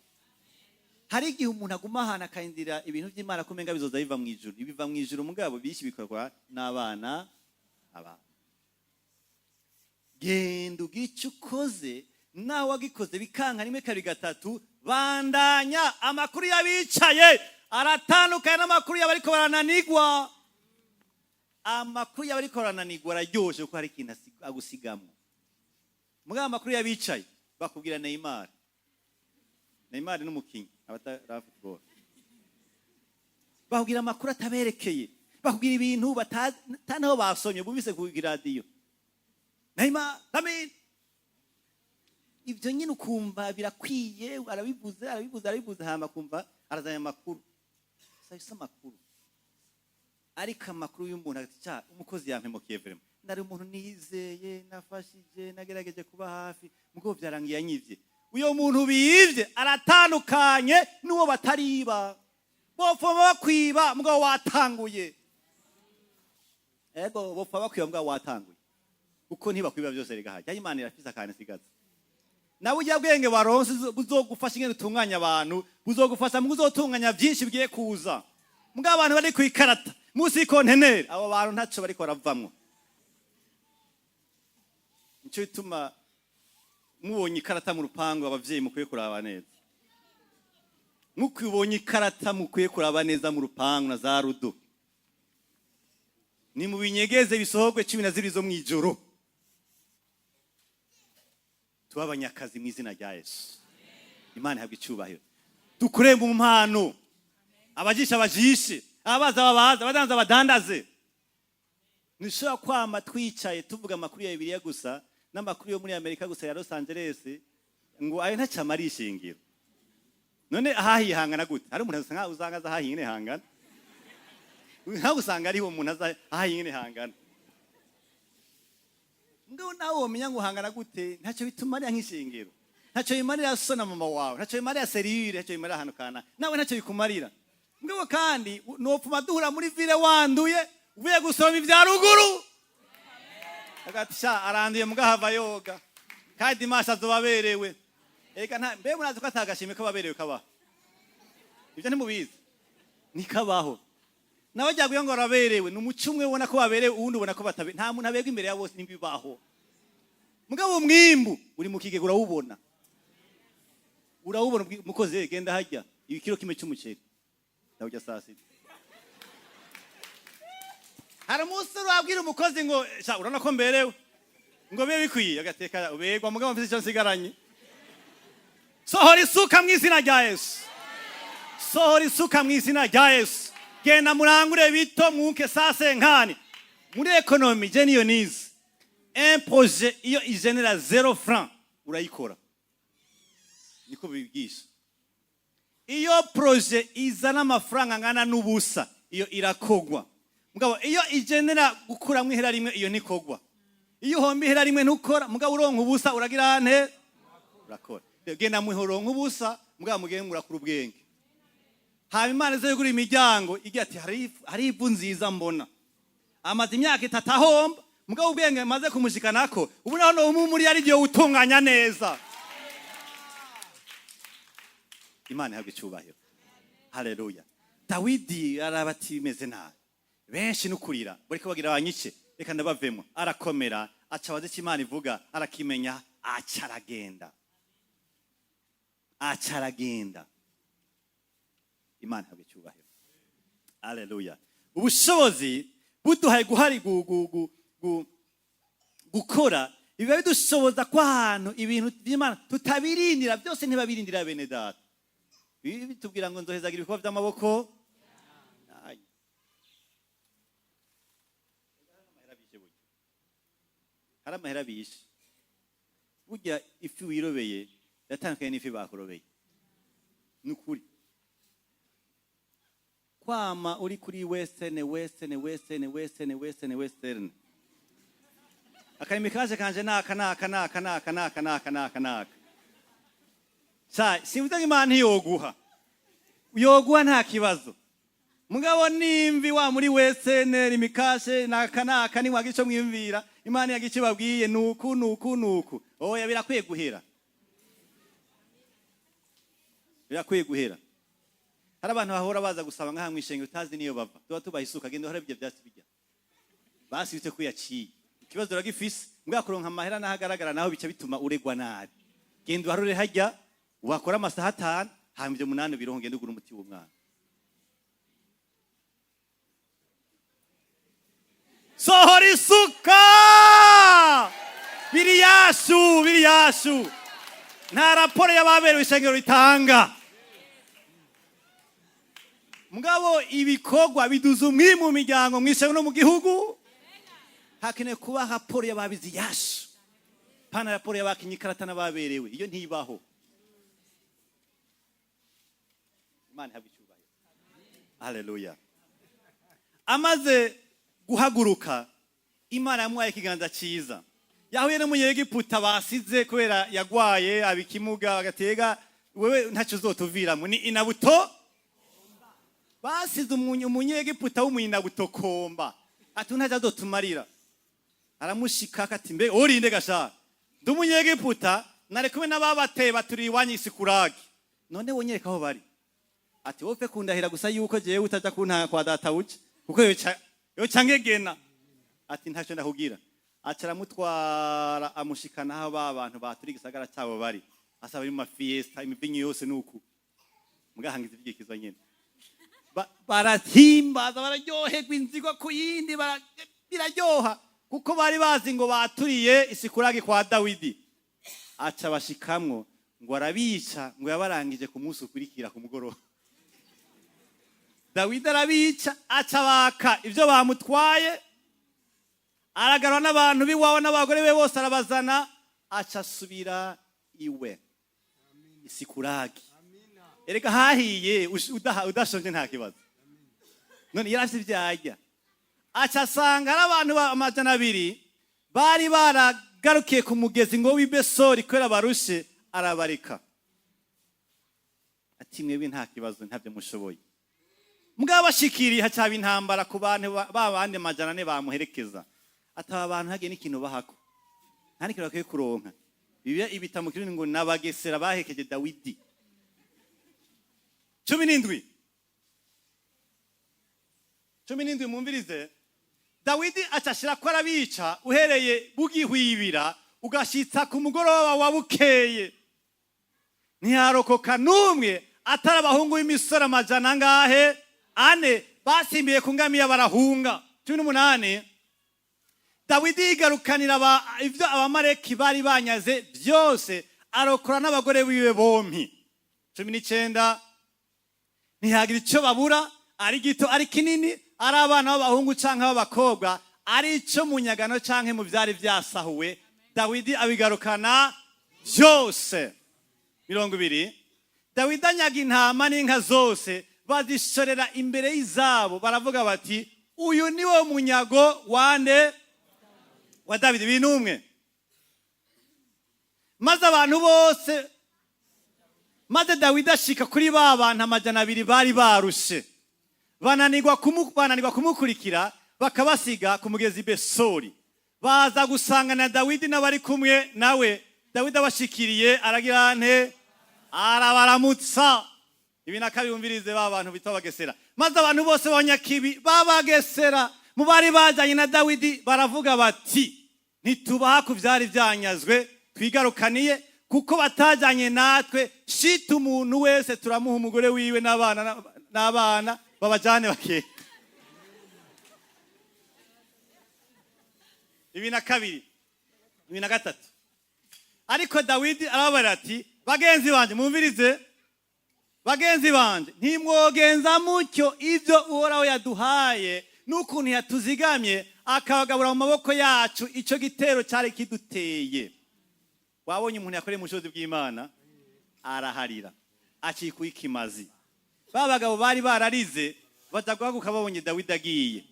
Hari igihe umuntu aguma ahantu akarindira ibintu by'Imana ko umenga bizoza biva mu ijuru. Ibiva mu ijuru, mugabo bishi bikorwa n'abana. Abana, genda ugire icyo ukoze. Nawe wagikoze bikanka rimwe, kabiri, gatatu, bandanya. Amakuru y'abicaye aratandukanye n'amakuru y'abariko barananigwa. Amakuru y'abariko barananigwa araryoshe, kuko hari ikintu agusigamwo. Mugabo amakuru y'abicaye bakubwira Neymar. Neymar n'umukinyi, abatara football, bakubwira amakuru ataberekeye, bakubwira ibintu batazi naho basomye, bumvise ku iradiyo. Neymar, amen. Ibyo nyine ukumva birakwiye, arabivuze, arabivuze, arabivuze, hama akumva arazanye amakuru. Sasa amakuru, ariko amakuru y'umuntu ati: "Cya umukozi yampemukiye, vraiment nari umuntu nizeye, nafashije, nagerageje kuba hafi, mugabo byarangiye anyivye." Uyo muntu biyivye aratandukanye n'uwo batariba. Bopfa bakwiba, mugabo watanguye. Ego, bopfa bakwiba, mugabo watanguye, kuko ntibakwiba byose. Rega hajya Imana irafise akantu isigaza. Nawe ujya bwenge waronse buzogufasha ingene utunganya abantu, buzogufasha mu kuzotunganya byinshi bigiye kuza. Mugabo abantu bari ku ikarata munsi y'ikonteneri, abo bantu ntaco bariko baravamwo. Nico bituma mubonye ikarata mu rupangu, abavyeyi mukwiye kuraba neza. Mukubonye ikarata, mukwiye kuraba neza mu rupangu na za rudo. Ni mu binyegeze, bisohogwe 12 zo mw'ijoro. Tuba abanyakazi mu izina rya Yesu. Imana ihabwa icyubahiro. Dukure mu mpano, abajisha bajishe, abaza babaza, abadandaza badandaze. Ntishobora kwama twicaye tuvuga amakuru ya Bibiliya gusa n'amakuru yo muri Amerika gusa, ya Los Angeles, ngo ayo ntacyo amara ishingiro. None ahahihangana gute? Hari umuntu usanga aza ahahiye hangana, nkaho usanga ariho umuntu aza ahahiye hangana ngo nawe womenya ngo uhangana gute, ntacyo bituma ari nk'ishingiro. Ntacyo bimarira so na mama wawe, ntacyo bimarira serire, ntacyo bimarira ahantu kana nawe, ntacyo bikumarira. Mugabo kandi nopfuma duhura muri ville wanduye, uvuye gusoroma ibya ruguru, agati sha aranduye mugahava yoga, kandi dimanche azoba aberewe. Ega nta mbe murazi ko atagashimwe k'ababerewe kabaho? Ibyo ntimubizi, nikabaho. Nawe jyaguye ngo araberewe, ni umuco umwe ubona ko baberewe, uwundi ubona ko bataberewe. Nta muntu aberwa imbere ya bose, ntibibaho. Mugabo umwimbu uri mu kigega, urawubona, urawubona. Mukozi, genda hajya ibikiro kimwe cy'umuceri, ndawujya saa sita. Hari umunsi urabwira umukozi ngo sha urabona ko mberewe, ngo bibe bikwiye, agateka uberwa, mugabo mfise icyo nsigaranye. Sohora isuka mu izina rya Yesu, sohora isuka mu izina rya Yesu. Genda murangure bito mwuke 150. Muri économie, je niyo nize, un projet iyo igenera 0 franc urayikora, niko bigisha. Iyo projet izana amafaranga angana n'ubusa, iyo irakogwa. Mugabo iyo igenera gukuramwo ihera rimwe, iyo ntikogwa. Iyo uhomba ihera rimwe ntukora, mugabo uronka ubusa uragira nte? Urakora. Genda muhoronka ubusa, mugabo mugende murakura ubwenge. Haba Imana izo yugura imiryango, igira ati hari ivu nziza mbona amaze imyaka 3 ahomba, mugabo ubwenge maze kumushikanako ubu naho no muri ari igihe utunganya neza. Imana ihabwa icyubahiro, haleluya. Dawidi araba ati bimeze nabi, benshi nukurira bariko bagira banyice, reka ndabavemo. Arakomera, aca abaza icyo Imana ivuga, arakimenya, aca aragenda, aca aragenda. Imana ihabwa icyubahiro, haleluya. Ubushobozi buduhaye guhari gukora biba bidushoboza ko ahantu ibintu by'Imana tutabirindira byose, ntibabirindira bene data. Ibi bitubwira ngo nzohezagira ibikorwa by'amaboko. Ay. Amahera bishe burya. Hari amahera bishe burya. Ifi wirobeye yatandukanye n'ifi bakurobeye, ni ukuri. Kwama uri kuri western, western, western, western, western, western, akarimi kaje kanje naka naka naka naka naka naka naka naka. Sa simvuze ngo Imana ntiyoguha, yoguha nta kibazo. Mugabo nimvi wa muri western imikashe naka naka, nimwaga ico mwiyumvira, Imana yaga icyo babwiye nuku nuku nuku. Oya, birakwiye guhera, birakwiye guhera. Hari abantu bahora baza gusaba ngaha mw'ishengero utazi niyo bava, tuba tubaha isuka, genda uhora ibyo byatsi bijya basibitse ko yaciye. Ikibazo uragifise, mbwa kuronka amahera naho agaragara, naho bica bituma uregwa nabi. Genda uharure hajya wakora amasaha 5, hanyuma ibyo 8 bironka, genda ugura umuti w'umwana. Sohora isuka, biri yashu, biri yashu. Nta raporo y'ababerewe ishengero ritanga, mugabo ibikorwa biduza umwimbu mu miryango, mw'ishengero no mu gihugu. Hakenewe kuba raporo y'ababizi yashu, pana raporo y'abakinyi ikarata n'ababerewe, iyo ntibaho. Imana ihabwe icyubahiro, haleluya. Amaze guhaguruka, Imana yamuhaye ikiganza cyiza. Yahuye n'Umunyegiputa basize kubera yagwaye abikimuga, agatega wewe ntacyo uzotuviramo, ni inabuto. Basize Umunyegiputa w'umunyinabutokomba, ati ntacyo azotumarira. Aramushika ati mbe urinde gasha? Ndi Umunyegiputa, nari kumwe n'ababateye, baturiye iwanyu isikuragi, none wonyereka aho bari. Ati wowe kundahira gusa yuko jewe utaja kuntanga kwa databuja, kuko yoca ngegena. Ati ntacyo ndakugira. Aca aramutwara, amushikana aho ba bantu baturi igisagara cyabo bari, asaba bari mu ma fiesta, imivinyu yose nuku mugahangiza ivyikizwa nyene. Barahimbaza, bararyoherwa, inzigo ku yindi, biraryoha kuko bari bazi ngo baturiye isikuragi kwa Dawidi. Aca bashikamwo ngo arabica, ngo yabarangije ku munsi ukurikira ku mugoroba. Dawidi arabica, aca baka ibyo bamutwaye, aragarura n'abantu b'iwabo n'abagore be bose arabazana, aca asubira iwe isikuragi. Erega hahiye udashonje nta kibazo. None yari afite ibyo arya, aca asanga ari abantu 200 bari baragarukiye ku mugezi ngo w'Ibesori kubera barushe. Arabareka ati: "Mwebwe nta kibazo, ntabyo mushoboye." Mugabo bashikiriye hacaba intambara ku bantu ba bandi 400 bamuherekeza. Ataba abantu hagiye n'ikintu bahako, nta n'ikintu bakwiye kuronka. Bibiliya ibita mu Kirundi ngo n'abagesera bahekeje Dawidi. 17, 17, mwumvirize. Dawidi acashira ko arabica uhereye bugihwibira ugashitsa ku mugoroba wa bukeye, ntiharokoka n'umwe atari abahungu b'imisore amajana angahe? Ane, basimbiye ku ngamiya barahunga. 18, Dawidi yigarukanira ivyo Abamaleki bari banyaze byose, arokora n'abagore biwe bompi. 19, ntihagira icyo babura, ari gito ari kinini, ari abana b'abahungu canke b'abakobwa, ari ico mu nyagano canke mu vyari vyasahuwe, Dawidi abigarukana byose. 20, Dawidi anyaga intama n'inka zose, bazishorera imbere y'izabo, baravuga bati: "Uyu ni wo munyago wande? Wa Dawidi." 21, maze abantu bose, maze Dawidi ashika kuri ba bantu 200 bari barushe, bananirwa kumukurikira, bakabasiga ku mugezi Besori. Baza gusangana Dawidi n'abari kumwe nawe. Dawidi abashikiriye aragira nte? Arabaramutsa. Ibi nakabiyumvirize ba bantu bitwa Abagesera. Maze abantu bose b'abanyakibi b'Abagesera mu bari bajanye na Dawidi baravuga bati: "Ntitubaha ku vyari vyanyazwe twigarukaniye, kuko batajanye natwe. Shita umuntu wese turamuha umugore wiwe n'abana, babajane bakeye." 22, 23, ariko Dawidi arababarira ati: "Bagenzi banje, mumvirize, bagenzi banje, ntimwogenza mutyo. Ibyo Uhoraho yaduhaye n'ukuntu yatuzigamye akabagabura mu maboko yacu icyo gitero cyari kiduteye." Wabonye umuntu yakoreye mu bushobozi bw'Imana araharira, acikuye ikimazi. Ba bagabo bari bararize baza guhaguruka babonye Dawidi agiye.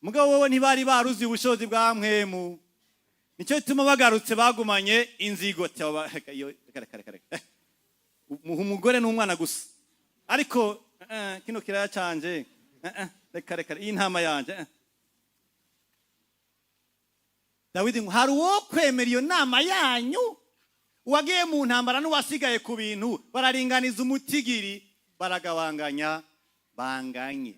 Mugabo wowe ntibari baruzi ubushobozi bwa mpwemu, nicyo gituma bagarutse bagumanye inzigo. Reka, reka, reka, reka. Muha umugore n'umwana gusa, ariko kino kiraya canje, reka, reka, iyi ntama yanje. Dawidi ngo: "Hari uwo kwemera iyo nama yanyu? Uwagiye mu ntambara n'uwasigaye ku bintu bararinganiza umutigiri, baragabanganya banganye."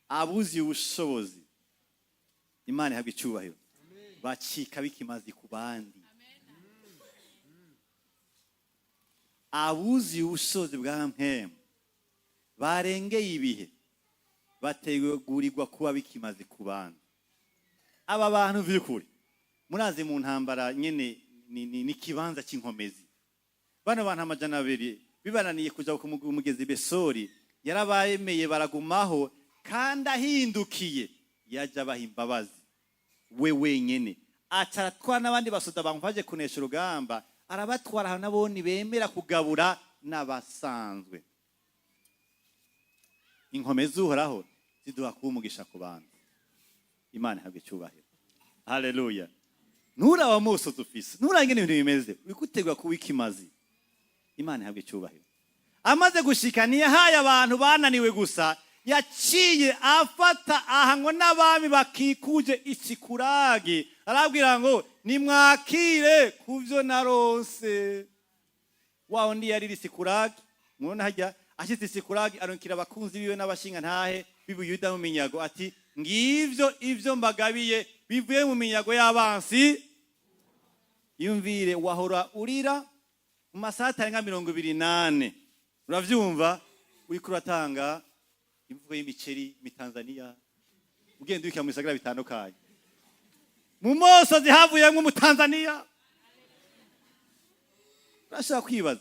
Abuzi ubushobozi, Imana ihabwa icyubahiro, bacika bikimazi ku bandi. Abuzi ubushobozi bwa mpemu barengeye ibihe bategurirwa kuba bikimaze ku bandi. Aba bantu by'ukuri murazi mu ntambara nyene ni ikibanza cy'inkomezi. Bano bantu 200 bibananiye kuja ku mugezi Besori, yarabayemeye baragumaho, kandi ahindukiye yaja abaha imbabazi we wenyene, aca aratwara n'abandi basoda bamufashe kunesha urugamba, arabatwara ahantu nabone bemera kugabura n'abasanzwe. Inkomezi z'Uhoraho ziduha kuba umugisha ku bantu. Imana ihabwa icyubahiro, haleluya. Nturaba amosozi ufise, nturaba ingene ibintu bimeze, uriko utegura kuba ikimazi. Imana ihabwa icyubahiro. Amaze gushika ntiyahaye abantu bananiwe gusa, yaciye afata aha ngo n'abami bakikuje Isikuragi, arabwira ngo: "Nimwakire ku byo naronse." Wa wundi yarira Isikuragi, mubona hajya ashitse Isikuragi, arungikira abakunzi biwe n'abashinga ntahe b'Ibuyuda mu minyago, ati: "Ngivyo ivyo mbagabiye bivuye mu minyago y'abansi." Yumvire, wahora urira mu masaha atarenga 24, uravyumva, uriko uratanga imifuko y'imiceri mu Tanzania, ugenda ubikira mu bisagara bitandukanye. Mu mosozi havuyemwo Umutanzaniya. Urashobora kwibaza,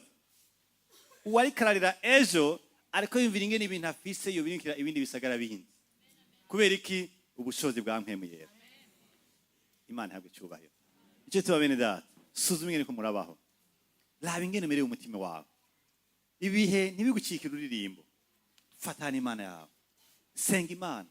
uwariko ararira ejo ariko yumvira ingene ibintu afise yobirikira ibindi bisagara bindi. Kubera iki? Ubushobozi bwa mpemu yera. Imana ihabwe icyubahiro. Icyo tuba, bene data, suzuma ingene ko murabaho, raba ingene umerewe umutima wawe. Ibihe ntibigucike ururirimbo. Fatana Imana yawe, senga Imana,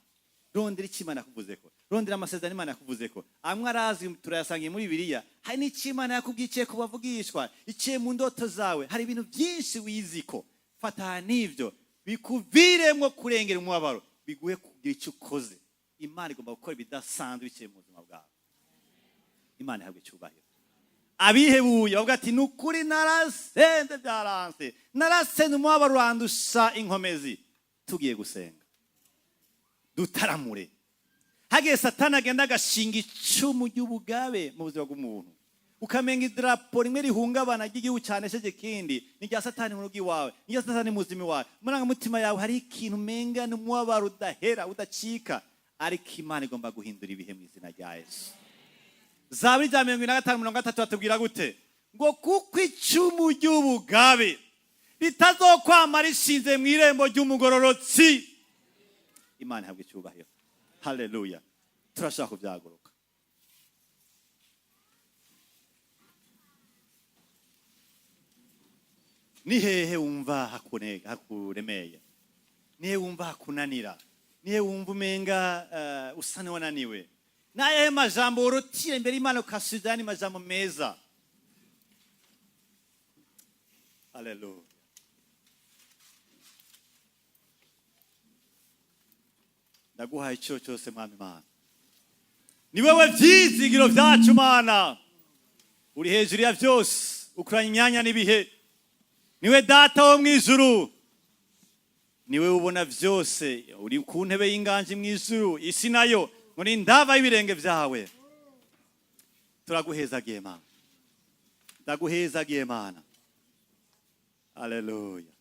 rondera icyo Imana yakuvuzeko. Rondera amasezerano Imana yakuvuzeko. Amwe arazwi, turayasangiye muri Bibiliya. Hari n'icyo Imana yakubwiye iciye ku bavugishwa, iciye mu ndoto zawe. Hari ibintu byinshi wiziko. Fata n'ibyo bikuviremwo kurengera umubabaro, biguhe kugira icyo ukoze. Imana igomba gukora ibidasanzwe biciye mu buzima bwawe. Imana ihabwa icyubahiro. Abihebuye bavuga ati: "Ni ukuri narasenze byaranse, narasenze umubabaro urandusha inkomezi." Tugiye gusenga dutaramure. Hagiye Satani agenda agashinga icumu ry'ubugabe mu buzima bw'umuntu, ukamenga idarapo rimwe rihungabana ry'igihugu cyanesheje ikindi ni rya Satani mu rugo iwawe, ni rya Satani mu buzima iwawe, mu marangamutima yawe hari ikintu umenga ni umubabaro udahera, udacika. Ariko Imana igomba guhindura ibihe mu izina rya Yesu. Zaburi rya 75:30 batubwira gute? Ngo kuko icumu ry'ubugabe ritazokwama rishinze mu irembo ry'umugororotsi. Imana ihabwa icyubahiro. Haleluya! Turashaka kubyaguruka. Ni hehe wumva hakuremeye? Ni hehe wumva hakunanira? Ni hehe wumva umenga usa n'uwananiwe? Ni ayahe majambo worotira imbere y'Imana ukasubiza ayandi majambo meza? Haleluya! Ndaguhaye icyo cyose, Mwami Imana. Ni wewe vyizigiro vyacu. Mana, uri hejuru ya vyose, ukuranya imyanya n'ibihe. Niwe Data wo mw'ijuru, niwe ubona vyose. Uri ku ntebe y'inganji mw'ijuru, isi nayo ngo ni indava y'ibirenge vyawe. Turaguhezagiye, Mana. Ndaguhezagiye, Mana. Haleluya!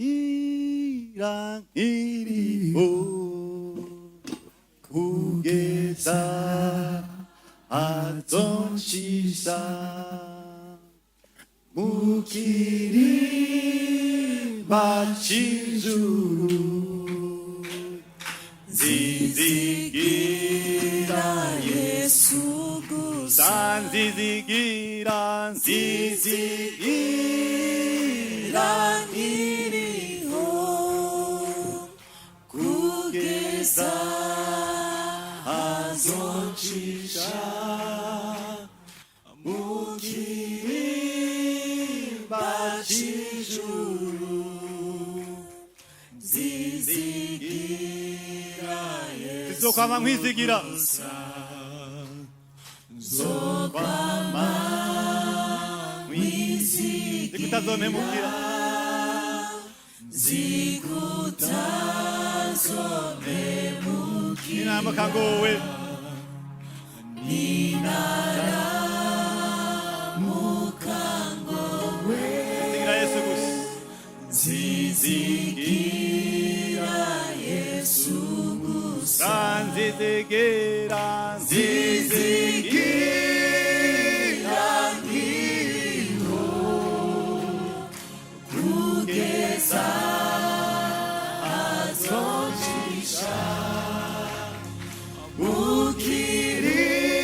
Nzizigira nkiriho kugeza azonshisha mu kirimba c'ijuru. Nzizigira Yesu gusa. Nzizigira, nzizigira nkiriho kugeza azoncisha mu kirimba c'ijuru. Nzizigira Yesu. Nzokwama nkwizigira. Nzokwama nkwizigira. Zikutazompemukira. Zikutazompemukira. Ninaramuka ngowe. Ninaramuka ngowe. Nzizigira Yesu gusa. Nzizigira Yesu gusa. Nzizigira, nzizigira nkiriho kugeza azoncisha mu kirimba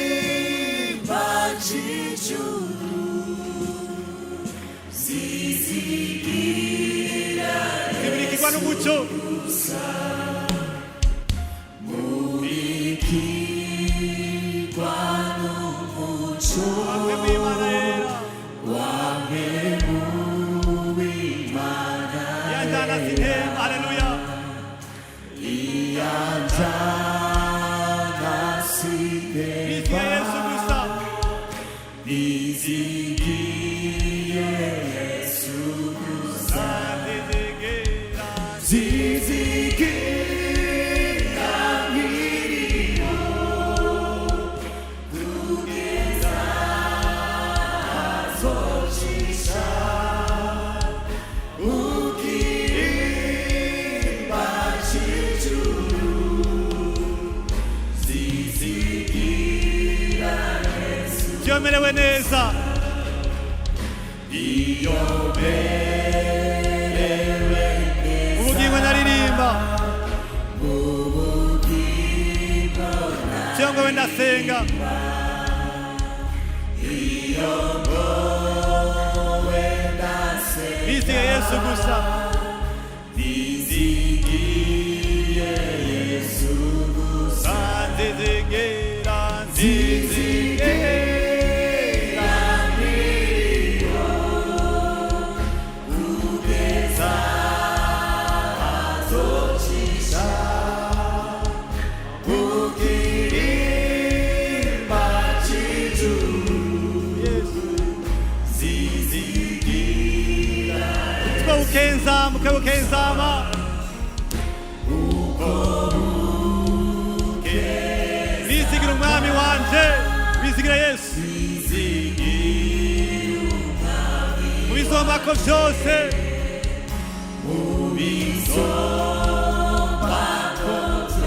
c'ijuru. Nzizigira. Zimurikirwa n'umucyo. Murikirwa n'umuco. Wamwe w'Imana yera. Wamwe w'Imana. Iyanjana sintema. Haleluya! Iyanjana Nizigiye sinema. Yesu gusa. Nizigiye Yesu gusa. Nzizigira. Nzizigira nkiriho kugeza azoncisha mu kirimba c'ijuru. Nzizigira Yesu. Iyo merewe neza. Iyo merewe. Ubugingo ndaririmba. Ubugingo. Cyangwa we ndasenga. Iyo ngowe ndasenga. Nizigiye Yesu gusa. Nizigiye. Bukenzama, uko bukenzama. Nizigira umwami wanje, nizigira Yesu. Mu bizombako byose, mu bizombako,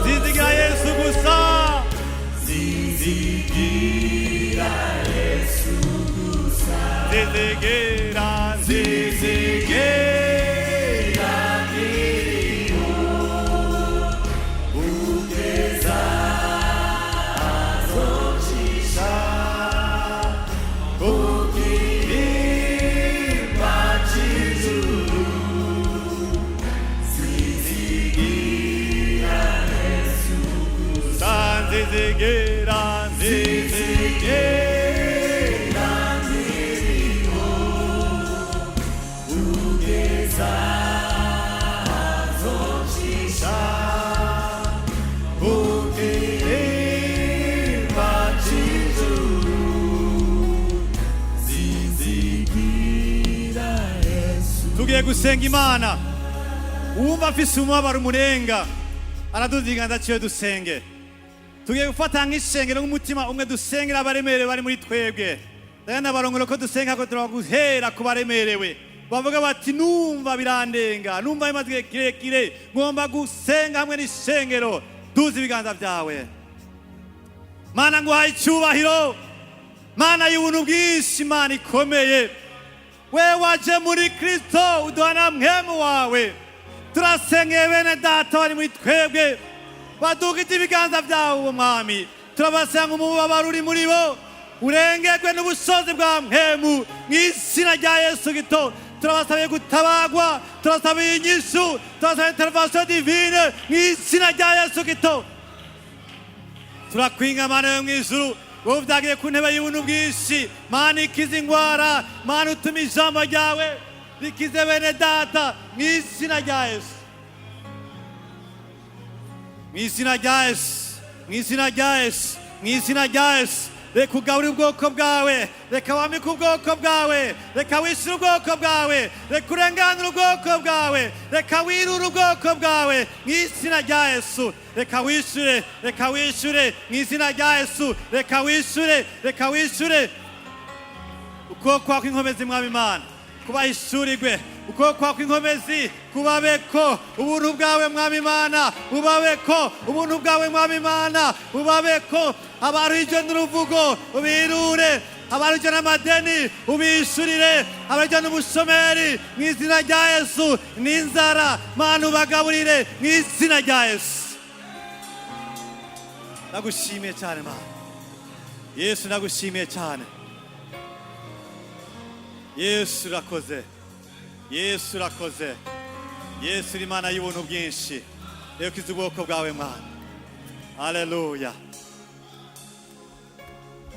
zizigira Yesu gusa. Zizigira Yesu gusa. Zizigira, zizigira iyo ugeza azocisha ku kirimba c'ijuru. Zizigira Yesu gusa. Zizigira, zizigira ndiho ugeza azocisha ku kirimba c'ijuru. Zizigira Yesu. Tugiye gusenga Imana. Uwumva afise umubabaro umurenga araduza ikiganza ciwe dusenge. Tugiye gufata nk'ishengero, nk'umutima umwe, dusengera abaremerewe bari muri twebwe. Ndagana barongora ko dusenga, ko turaguhera ku baremerewe bavuga bati: "Numva birandenga, numva bimaze igihe kirekire, ngomba gusenga hamwe n'ishengero." Duza ibiganza byawe. Mana, nguhaye icyubahiro. Mana y'ubuntu bwinshi, Imana ikomeye, we waje muri Kristo uduha na mpwemu wawe. Turasengeye bene data bari muri twebwe badugije ibiganza byawe. Uwo mwami, turabasenga, umubabaro uri muri bo urengerwe n'ubushobozi bwa mpwemu mu izina rya Yesu gito. Turabasabiye gutabagwa, turabasabiye inyishu, turabasabiye intervention divine mu izina rya Yesu gito. Turakwinga, Mana yo mu ijuru, wowe ubyagiye ku ntebe y'ubuntu bwinshi, Mana ikiza ingwara, Mana utuma ijambo ryawe rikize bene data mu izina rya Yesu, mu izina rya Yesu, mu izina rya Yesu, mu izina rya Yesu. Reka ugaburire ubwoko bwawe, reka wambike ubwoko bwawe, reka wishyure ubwoko bwawe, reka urenganure ubwoko bwawe, reka wirure ubwoko bwawe mu izina rya Yesu. Reka wishyure, reka wishyure mu izina rya Yesu. Reka wishyure, reka wishyure. Ukuboko kwawe kw'inkomezi, mwami Imana, kubahishurirwe. Ukuboko kwawe kw'inkomezi kubabeko. Ubuntu bwawe, mwami Imana, bubabeko. Ubuntu bwawe, mwami Imana, bubabeko. Abaruhijwe n'uruvugo ubirure, abaruhijwe n'amadeni ubishurire, abaruhijwe n'ubushomeri mu izina rya Yesu, n'inzara, Mana, ubagaburire mu izina rya Yesu. Ndagushimiye cyane, Mana Yesu, ndagushimiye cyane. Yesu urakoze, Yesu urakoze. Yesu uri Imana y'ubuntu bwinshi. Reka ukize ubwoko bwawe, Mwana. Haleluya.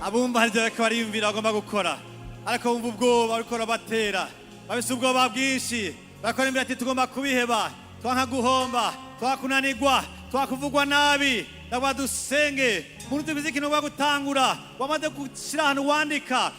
Abumva hari ibyo bariko bariyumvira bagomba gukora, ariko bumva ubwoba bariko batera, bafise ubwoba bwinshi, bakora imbere ati: "Tugomba kubiheba, twanka guhomba, twakunanirwa, twakuvugwa nabi." Ndagwa dusenge. Muntu tubizi ikintu ugomba gutangura, wamaze gushyira ahantu wandika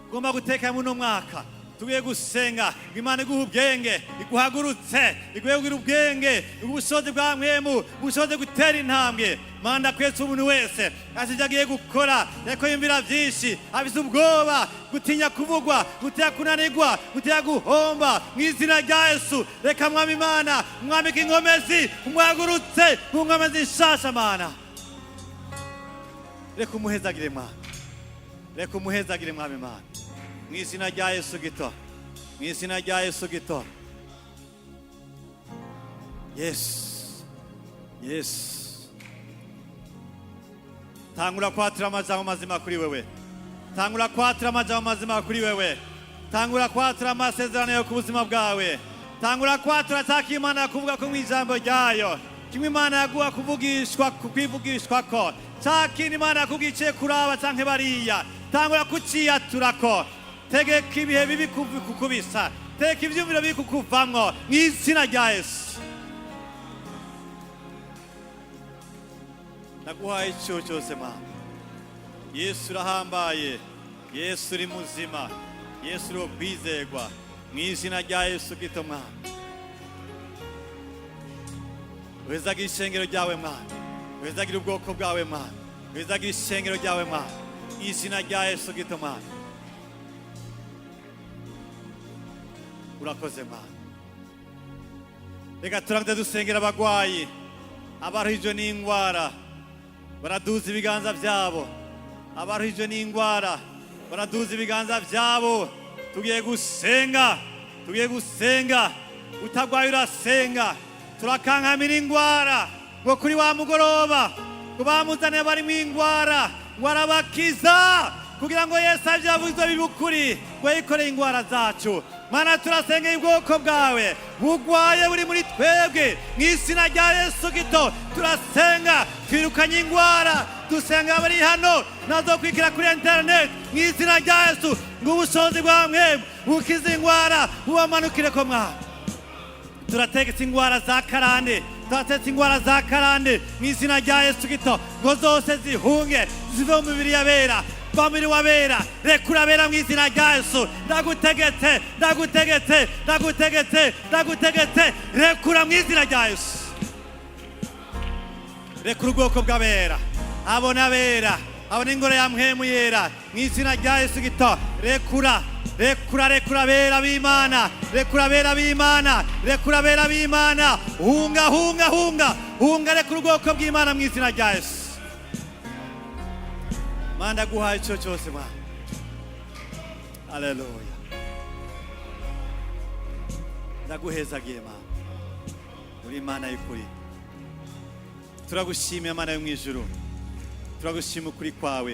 ugomba guteka muri uno mwaka, tugiye gusenga ngo Imana iguhe ubwenge, iguhagurutse, iguhe kugira ubwenge, iguhe ubushobozi bwa mpwemu, ubushobozi gutera intambwe. Mana, kwese umuntu wese azi ibyo agiye gukora, ariko yumvira byinshi, afise ubwoba, gutinya kuvugwa, gutinya kunanirwa, gutinya guhomba, mu izina rya Yesu, reka mwami Imana umwambike inkomezi, umwagurutse mu nkomezi nshasha. Mana, reka umuhezagire, Mwana, reka umuhezagire, mwami Imana, mu izina rya Yesu gito, mu izina rya Yesu gito. Yesu, Yesu. Tangura kwatura amajambo mazima kuri wewe, tangura kwatura amajambo mazima kuri wewe, tangura kwatura amasezerano yo ku buzima bwawe, tangura kwatura cyaka Imana yakuvuga ko mu ijambo ryayo, kimwe Imana yaguha kuvugishwa, kwivugishwa ko cya kindi Imana yakubwiye kuraba canke bariya, tangura kuciyaturako. Tegeka ibihe bibi kukubisa, tegeka ivyumviro bibi kukuvamwo mu izina rya Yesu. Ndaguhaye icyo cyose, Mwana. Yesu urahambaye, Yesu uri muzima, Yesu uri uwo kwizerwa. Mu izina rya Yesu Kristo, Mwami, uhezagira ishengero ryawe, Mwami, uhezagira ubwoko bwawe, Mwami, uhezagira ishengero ryawe, Mwami, izina rya Yesu Kristo. Mwami, urakoze, Mwami. Reka turangize dusengera abagwayi, abaruhijwe n'indwara baraduza ibiganza byabo. Abaruhijwe n'indwara baraduza ibiganza byabo. Tugiye gusenga, tugiye gusenga. Utagwaye urasenga. Turakankamira indwara ngo kuri wa mugoroba ngo bamuzaniye bari mu indwara ngo arabakiza, kugira ngo Yesu aje avuze bibe ukuri ngo yikoreye indwara zacu. Mana, turasengeye ubwoko bwawe bugwaye buri muri twebwe. Mu izina rya Yesu Kristo turasenga, twirukanye indwara. Dusenga abari hano nazo kwikira kuri interineti, mu izina rya Yesu, ngo ubushobozi bwa mwebwe bukize indwara bubamanukire ko. Mwana, turategetse indwara za karande, turategetse indwara za karande mu izina rya Yesu Kristo ngo zose zihunge, zive mu mibiri y'abera. Va mubiri w'abera, rekura abera mu izina rya Yesu. Ndagutegetse, ndagutegetse, ndagutegetse, ndagutegetse, rekura mu izina rya Yesu. Rekura ubwoko bw'abera, abona abera, abona ingoro ya Mpwemu Yera, mu izina rya Yesu Kristo. Rekura, rekura, rekura abera b'Imana, rekura abera b'Imana, rekura abera b'Imana. Hunga, hunga, hunga, hunga, rekura ubwoko bw'Imana mu izina rya Yesu. Mana, ndaguhaye icyo cyose, Mwana. Aleluya, ndaguhezagiye, Mana, uri Imana y'ukuri. Turagushimiye, Mana yo mu ijuru, turagushima ukuri kwawe,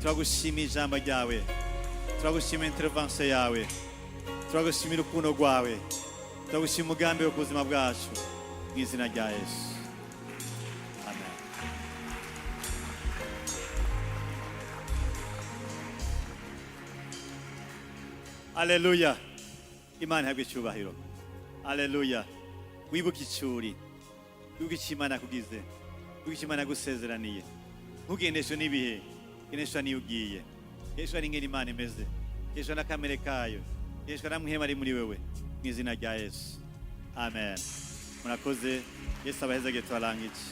turagushima ijambo ryawe, turagushima intervention yawe, turagushimira urukundo rwawe, turagushima umugambi wo ku buzima bwacu, mu izina rya Yesu, amen. Aleluya, Imana ihabwe icyubahiro. Aleluya. Wibuke icuri, wibuke icyo Imana yakugize, wibuke icyo Imana yagusezeraniye. Ntugendeshwe n'ibihe, gendeshwa n'iyo ugiye, gendeshwa n'ingene Imana imeze, gendeshwa n'akamere kayo, gendeshwa na Mpwemu ari muri wewe, mu izina rya Yesu, amen. Murakoze, Yesu abahezage. Turarangije.